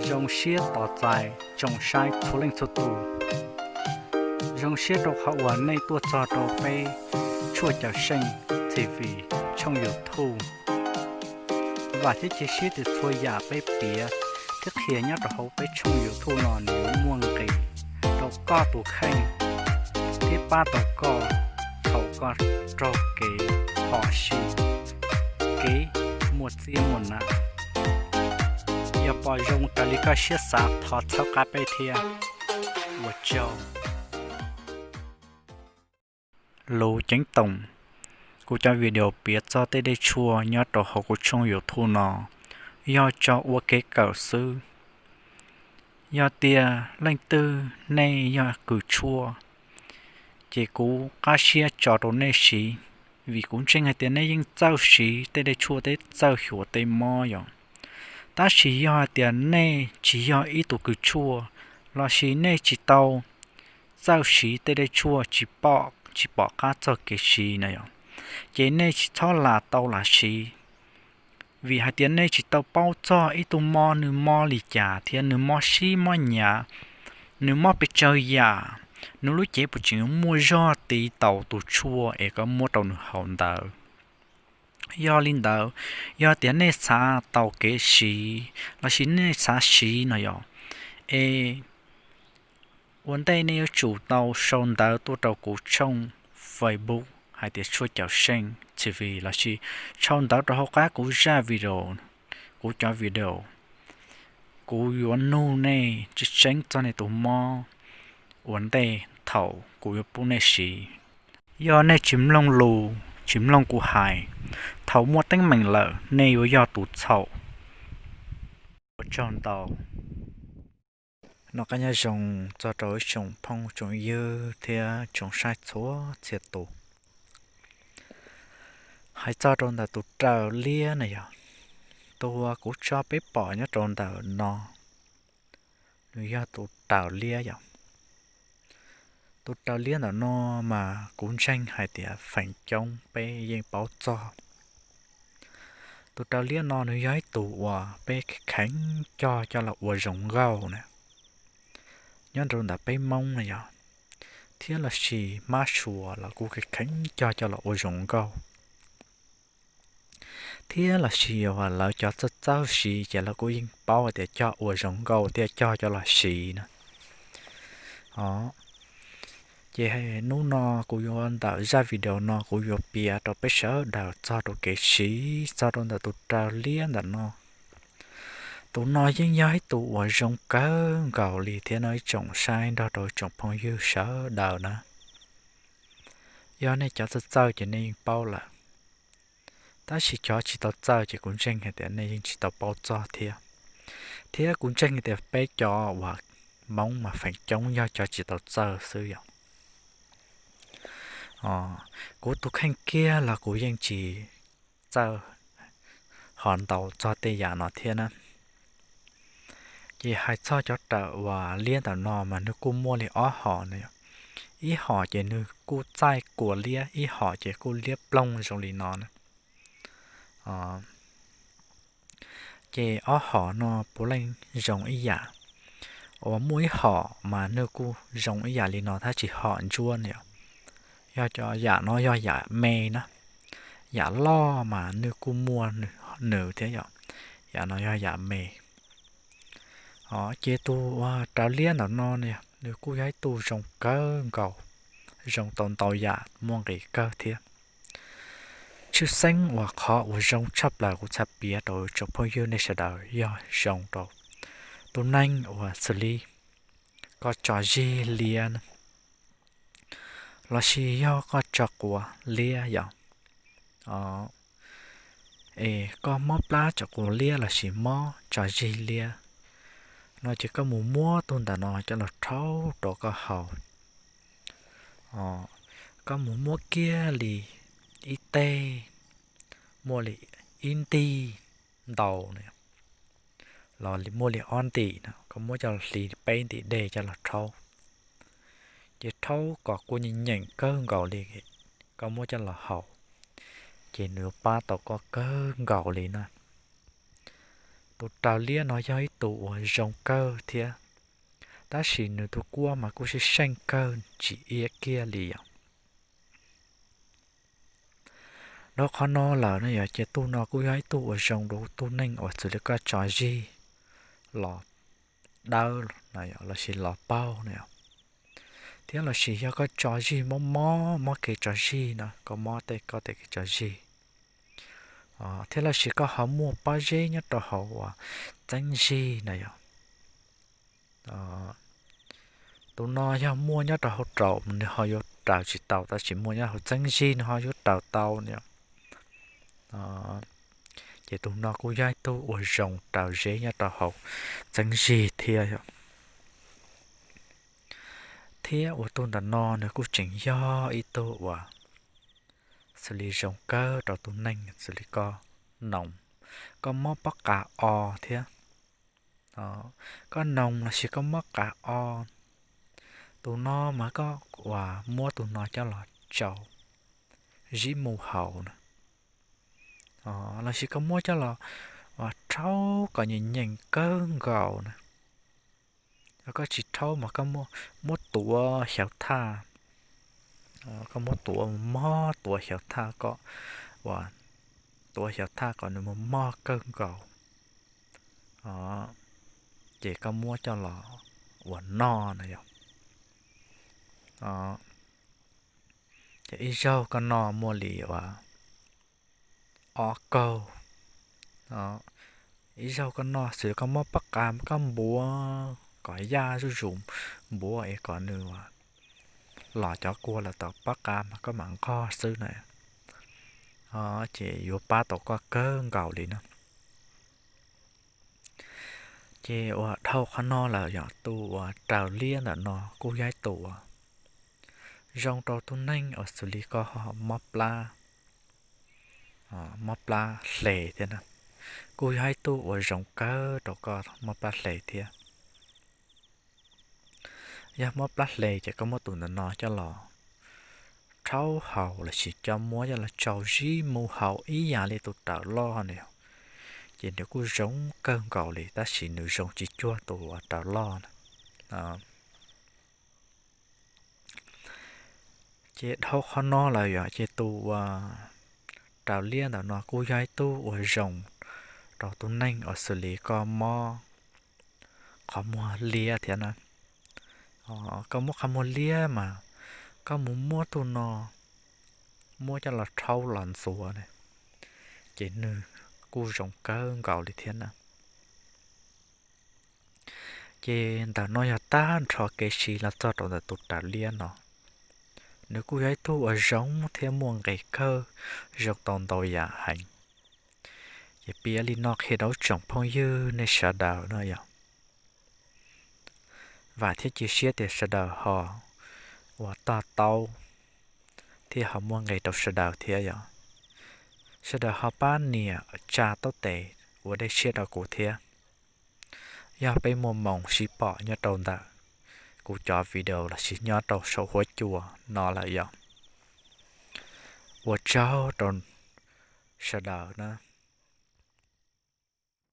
Zoo siab tos txais tsoom saib txhua leej txhua tus. Zoo siab rau qhov uas nej tuaj txog rau peb Tshuaj Cawm Seej T V tshooj YouTube. Vam thiab cia siab tias txhua yam peb piav thiab qhia nyob rau hauv peb tshooj YouTube no nws yuav muaj nqis rau koj tus kheej thiab pab tau koj thaum koj raug kev phom sij, kev muaj txiab muaj nam. Yog pom zoo raws li koj siab xav thov txhawb qab peb thiab. Ua tsaug. Lus ceeb toom, kuv cov video piav txog tej dej tshuaj nyob rau hauv kuv tshooj YouTube no yog tso ua kev kawm xwb. Yog tias leej twg nej yog kws tshuaj, ces kuv qab siab tso rau nej siv, vim kuv ntseeg hais tias nej yeej txawj siv tej dej tshuaj thiab txawj xyuas tej mob yom. Tab sis yog hais tias nej tsis yog ib tug kws tshuaj, lossis nej tsis tau txawj siv tej dej tshuaj, tsis pom, tsis pom qab txog kev siv na yom, ces nej tsis txhob lam tau lam siv. Vim hais tias nej tsis tau paub txog ib tug mob nws mob li cas thiab nws mob sib mob nyav, nws mob pes tsawg yam, nws lub cev puas tseem muaj zog tiv taus tus tshuaj es koj muab rau nws haus ntawd. Yog li ntawd, yog tias nej xav tau kev siv lossis nej xav siv no yom, es ua ntej nej yuav tsum tau sau ntawv tuaj rau kuv tshooj Facebook hais tias Tshuaj Cawm Seej T V lossis sau ntawv rau hauv qab kuv zaj video, kuv cov video. Kuv yuav nug nej tseeb tseeb txog nej tus mob ua ntej thaum kuv yuav pub nej siv. Yog nej tsis mloog lus, tsis mloog kuv hais, thaum muaj teeb meem lawm nej yuav yog tus txhaum. Ua tsaug ntau. Noj qab nyob zoo txog rau ib tsoom phooj tsoom ywg thiab tsoom saib txhua txhia tus. Hais txog rau ntawm tus raws liab na yog, tus uas kuv tso peb pom nyob rau ntawm no, nws yog tus raws liab yom. Tus raws liab ntawm no mas kuv ntseeg hais tias feem coob peb yeej paub txog. Tus raws liab no nws yog ib tug uas peb kheev cog coj los ua zoo nkauj na, nyob rau ntawm peb Hmoob na yog, thiab lossis mab sua los kuj kheev cog coj los ua zoo nkauj. Thiab lossis uas lawv cov txawj txawj siv ces lawv kuj yeej paub hais tias cog ua zoo nkauj thiab cog coj los siv na. O, ces hnub no kuv yuav ntawm zaj video no kuv yuav piav rau peb sawv daws txog rau kev siv txog rau ntawm tus raws liab ntawm no. Tus no yeej yog ib tug uas zoo kawg nkaus li thiab no ib tsoom saib nrog rau tsoom phooj ywg sawv daws na. Yog nej cov txawj txawj ces nej yeej paub lawm. Tab sis cov tsis tau txawj ces kuv ntseeg hais tias nej yeej tsis tau paub txog thiab. Thiab kuv ntseeg hais tias peb cov uas Hmoob mas feem coob yog cov tsis tau txawj xwb yom. Kuv tus kheej kiag los kuv yeej tsis txawj ho ntau txog tej yam no thiab na. Ces hais txog cov raws uas liab ntawm no mas nws kuj muaj li ob hom na. Ib hom ces nws kuj txaij kua liab, ib hom ces kuj liab ploog zoo li no na. Ces ob hom no puav leej zoo ib yam, uas muaj ib hom mas nws kuj zoo ib yam li no tab sis hom ntsuab na yom. Yog cov yam no yog yam me na, yam loj mas nws kuj muaj nws thiab yom. Yam no yog yam me. Ces tus uas raws liab ntawm no ne, nws kuj yog ib tug zoo kawg nkaus, zoo tau ntau yam muaj nqis kawg thiab. Tshwj xeeb uas qhov uas zoo tshaj plaws kuv txhaj piav rau tsoom phooj ywg nej sawv daws yog zoo rau tus neeg uas xws li koj tso zig liab na, lossis yog koj tso quav liab yom. Es koj mob plab tso quav liab lossis mob tso zig liab no ces koj mus muab tus ntawm no coj los rhaub rau koj haus. Koj mus muab kiag li ib teg, muaj li ib ntim ntau na, los muaj li ob ntim no, koj muab coj los hliv peb ntim dej coj los rhaub. Ces rhaub kom kua nyeem nyeem kawg nkaus li, koj muab coj los haus, ces nws yuav pab tau koj kawg nkaus li na. Tus raws liab no yog ib tug uas zoo kawg thiab, tab sis nws tus kuab mas kuj seej seej kawg tsis iab kiag li os. Dhau qhov no lawm no yog ces tug no kuj yog ib tug uas zoo rau tug neeg uas xws li koj tso zig los dawb lossis los paug no, thiab lossis yog koj tso zig mob mob, mob kev tso zig no, koj mob tej koj tej kev tso zig, thiab lossis koj ho muaj pob zeb nyob rau hauv uas txeeb zig na yog. Tus no yog muaj nyob rau hauv raum nws ho yuav raws tsis tau, tab sis muaj nyob hauv txeeb zig nws ho yuav raws tau no. Ces tus no kuj yog ib tug uas zoo raws zeb nyob rau hauv txeeb zig thiab yog. Thiab uas tus ntawm no nws kuj tseem yog ib tug uas xws li zoo kawg rau tus neeg xws li koj noog, koj mob pob qa o thiab, koj noog lossis koj mob qa o, tus no mas koj uas muab tus no coj los tsau zib mu haus na, lossis koj muab coj los rhaub kom nyeem nyeem kawg nkaus na. Koj tsis rhaub mas koj muab tuav xyaw thaj, koj muab tuav mog, tuav xyaw thaj kom, uas tuav xyaw thaj kom nws mog mog kawg nkaus, ces koj muab coj los uas noj na yog. Ces ib zaug koj noj muaj li uas ob kaug, ib zaug koj noj xwb koj muab pob qa koj npuav kom yaj zuj zus, npuav es kom nws los cov kua los tau pob qa mas koj mam nqog xwb na, ces yuav pab tau koj kawg nkaus li na. Ces uas dhau qhov no lawm yog tus uas raws liab ntawm no kuj yog ib tus uas zoo rau tus neeg uas xws li koj mob plab, mob plab hle thiab na, kuj yog ib tug uas zoo kawg rau koj mob plab hle thiab. Yog mob plab hle ces koj muab tus ntawm no coj los rhaub haus lossis coj muab coj los tsau zib mu haus ib yam li tus raws loj na, ces nws kuj zoo kawg nkaus li tab sis nws zoo tsis cuag tus uas raws loj na. Ces dhau qhov no lawm yog ces tus uas raws liab ntawm no kuj yog ib tug uas zoo rau tus neeg uas xws li koj mob qhov muag liab thiab na. Koj muab qhov muag liab mas koj mus muab tus no, muab coj los rhaub los ntxuav na, ces nws kuj zoo kawg nkaus li thiab na. Ces ntawm no yog tag nrho kev siv los txog rau ntawm tus raws liab no. Nws kuj yog ib tug uas zoo thiab muaj nqis kawg, zoo tau ntau yam heev. Ces piav li no qhia rau tsoom phooj ywg nej sawv daws no yog, vam thiab cia siab tias sawv daws ho uas to taub thiab ho muaj nqis rau sawv daws thiab yog, sawv daws ho pab nias tsa taub tes ua dej siab rau kuv thiab. Yog peb muaj moos sib pom nyob rau ntawm kuv cov video lossis nyob rau saum huab cua no lawm yog, ua tsaug rau sawv daws na.